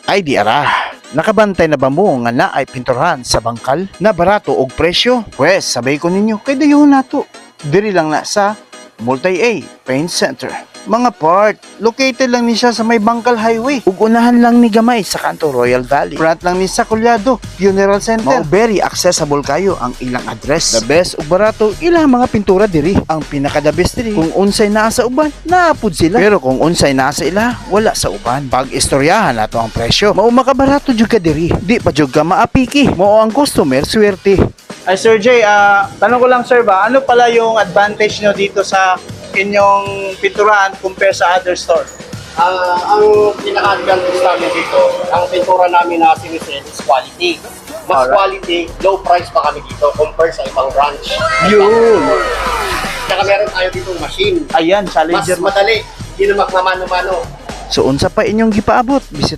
Ay di ara. Nakabantay na ba mo nga naay pinturahan sa Bangkal na barato og presyo? Pwes, sabay ko ninyo kay dayon nato. Diri lang na sa Multi A Paint Center. Mga part, located lang ni siya sa may Bangkal Highway. Ug unahan lang ni gamay sa kanto Royal Valley. Front lang ni sa Collado Funeral Center. Mao very accessible kayo ang ilang address. The best ug barato ilang mga pintura diri. Ang pinaka the best diri, kung unsay naa sa uban, naa pud sila. Pero kung unsay naa sa ila, wala sa uban. Pag istoryahan nato ang presyo, mao makabarato jud ka diri. Di pa jud ka maapiki. Mao ang customer swerte. Ay, Sir Jay, tanong ko lang, sir ba, ano pala yung advantage nyo dito sa inyong pinturahan compare sa other store? Ang pinaka-advantage namin dito, ang pintura namin na sinisell is quality. Mas quality, low price pa kami dito compare sa ibang branch. Yun! Tsaka meron tayo ditong machine. Ayan, Mas Challenger. madali, hindi na magmamano-mano. So unsa pa inyong gipaabot? Bisita